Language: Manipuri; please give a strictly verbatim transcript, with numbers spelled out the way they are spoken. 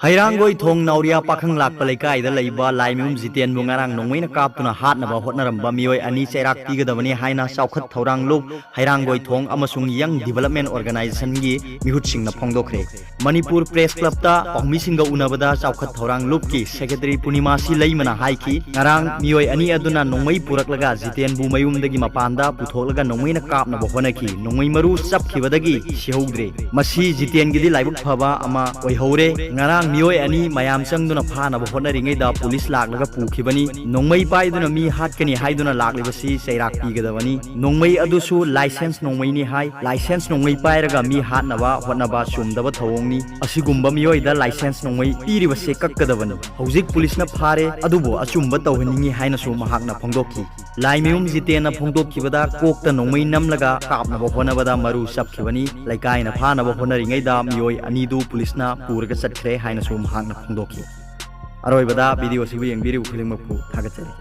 ꯍꯩꯔꯥꯡꯒꯣꯏ ꯊꯣꯡ ꯅꯥꯎꯔꯤꯌꯥ ꯄꯥꯈꯪ ꯂꯥꯛꯄ ꯂꯩꯀꯥꯏꯗ ꯂꯩꯕ ꯂꯥꯏꯃꯌꯨꯝ ꯖꯤꯇꯦꯟꯕꯨ ꯉꯔꯥꯡ ꯅꯣꯡꯃꯩꯅ ꯀꯥꯞꯇꯨꯅ ꯍꯥꯠꯅꯕ ꯍꯣꯠꯅꯔꯝꯕ ꯃꯤꯑꯣꯏ ꯑꯅꯤ ꯆꯩꯔꯥꯛ ꯄꯤꯒꯗꯕꯅꯤ ꯍꯥꯏꯅ ꯆꯥꯎꯈꯠ ꯊꯧꯔꯥꯡ ꯂꯨꯞ ꯍꯩꯔꯥꯡꯒꯣꯏ ꯊꯣꯡ ꯑꯃꯁꯨꯡ ꯌꯪ ꯗꯤꯚꯦꯂꯞꯃꯦꯟ ꯑꯣꯔꯒꯅꯥꯏꯖꯦꯁꯟꯒꯤ ꯃꯤꯍꯨꯠꯁꯤꯡꯅ ꯐꯣꯡꯗꯣꯛꯈ꯭ꯔꯦ꯫ ꯃꯅꯤꯄꯨꯔ ꯄ꯭ꯔꯦꯁ ꯀ꯭ꯂꯕꯇ ꯄꯥꯎꯃꯤꯁꯤꯡꯒ ꯎꯅꯕꯗ ꯆꯥꯎꯈꯠ ꯊꯧꯔꯥꯡ ꯂꯨꯞꯀꯤ ꯁꯦꯀ꯭ꯔꯦꯇꯔꯤ ꯄꯨꯔꯅꯤꯃꯥ ꯁꯤ ꯂꯩꯃꯅ ꯍꯥꯏꯈꯤ, ꯉꯔꯥꯡ ꯃꯤꯑꯣꯏ ꯑꯅꯤ ꯑꯗꯨꯅ ꯅꯣꯡꯃꯩ ꯄꯨꯔꯛꯂꯒ ꯖꯤꯇꯦꯟꯕꯨ ꯃꯌꯨꯝꯗꯒꯤ ꯃꯄꯥꯟꯗ ꯄꯨꯊꯣꯛꯂꯒ ꯅꯣꯡꯃꯩꯅ ꯀꯥꯞꯅꯕ ꯍꯣꯠꯅꯈꯤ꯫ ꯅꯣꯡꯃꯩ ꯃꯔꯨ ꯆꯞꯈꯤꯕꯗꯒꯤ ꯁꯤꯍꯧꯗ꯭ꯔꯦ꯫ ꯃꯁꯤ ꯖꯤꯇꯦꯟꯒꯤꯗꯤ ꯂꯥꯏꯕꯛ ꯐꯕ ꯑꯃ ꯑꯣꯏꯍꯧꯔꯦ꯫ ꯉꯔꯥꯡ ꯃꯤꯑꯣꯏ ꯑꯅꯤ ꯃꯌꯥꯝ ꯆꯪꯗꯨꯅ ꯐꯥꯅꯕ ꯍꯣꯠꯅꯔꯤꯉꯩꯗ ꯄꯨꯂꯤꯁ ꯂꯥꯛꯂꯒ ꯄꯨꯈꯤꯕꯅꯤ꯫ ꯅꯣꯡꯃꯩ ꯄꯥꯏꯗꯨꯅ ꯃꯤ ꯍꯥꯠꯀꯅꯤ ꯍꯥꯏꯗꯨꯅ ꯂꯥꯛꯂꯤꯕꯁꯤ ꯆꯩꯔꯥꯛ ꯄꯤꯒꯗꯕꯅꯤ꯫ ꯅꯣꯡꯃꯩ ꯑꯗꯨꯁꯨ ꯂꯥꯏꯁꯦꯟꯁ ꯅꯣꯡꯃꯩꯅꯤ ꯍꯥꯏ꯫ ꯂꯥꯏꯁꯦꯟꯁ ꯅꯣꯡꯃꯩ ꯄꯥꯏꯔꯒ ꯃꯤ ꯍꯥꯠꯅꯕ ꯍꯣꯠꯅꯕ ꯆꯨꯝꯗꯕ ꯊꯧꯑꯣꯡꯅꯤ꯫ ꯑꯁꯤꯒꯨꯝꯕ ꯃꯤꯑꯣꯏꯗ ꯂꯥꯏꯁꯦꯟꯁ ꯅꯣꯡꯃꯩ ꯄꯤꯔꯤꯕꯁꯦ ꯀꯛꯀꯗꯕꯅꯤ꯫ ꯍꯧꯖꯤꯛ ꯄꯨꯂꯤꯁꯅ ꯐꯥꯔꯦ, ꯑꯗꯨꯕꯨ ꯑꯆꯨꯝꯕ ꯇꯧꯍꯟꯅꯤꯡꯏ ꯍꯥꯏꯅꯁꯨ ꯃꯍꯥꯛꯅ ꯐꯣꯡꯗꯣꯛꯈꯤ꯫ ꯂꯥꯏꯃꯌꯨꯝ ꯖꯤꯇꯦꯟꯅ ꯐꯣꯡꯗꯣꯛꯈꯤꯕꯗ ꯀꯣꯛꯇ ꯅꯣꯡꯃꯩ ꯅꯝꯂꯒ ꯀꯥꯞꯅꯕ ꯍꯣꯠꯅꯕꯗ ꯃꯔꯨ ꯆꯞꯈꯤꯕꯅꯤ꯫ ꯂꯩꯀꯥꯏꯅ ꯐꯥꯅꯕ ꯍꯣꯠꯅꯔꯤꯉꯩꯗ ꯃꯤꯑꯣꯏ ꯑꯅꯤꯗꯨ ꯄꯨꯂꯤꯁꯅ ꯄꯨꯔꯒ ꯆꯠꯈ꯭ꯔꯦ ꯍꯥꯏꯅꯁꯨ ꯃꯍꯥꯛꯅ ꯐꯣꯡꯗꯣꯛꯈꯤ꯫ ꯑꯔꯣꯏꯕꯗ ꯚꯤꯗꯤꯑꯣ ꯑꯁꯤꯕꯨ ꯌꯦꯡꯕꯤꯔꯤꯕ ꯈꯨꯗꯤꯡꯃꯛꯄꯨ ꯊꯥꯒꯠꯆꯔꯤ꯫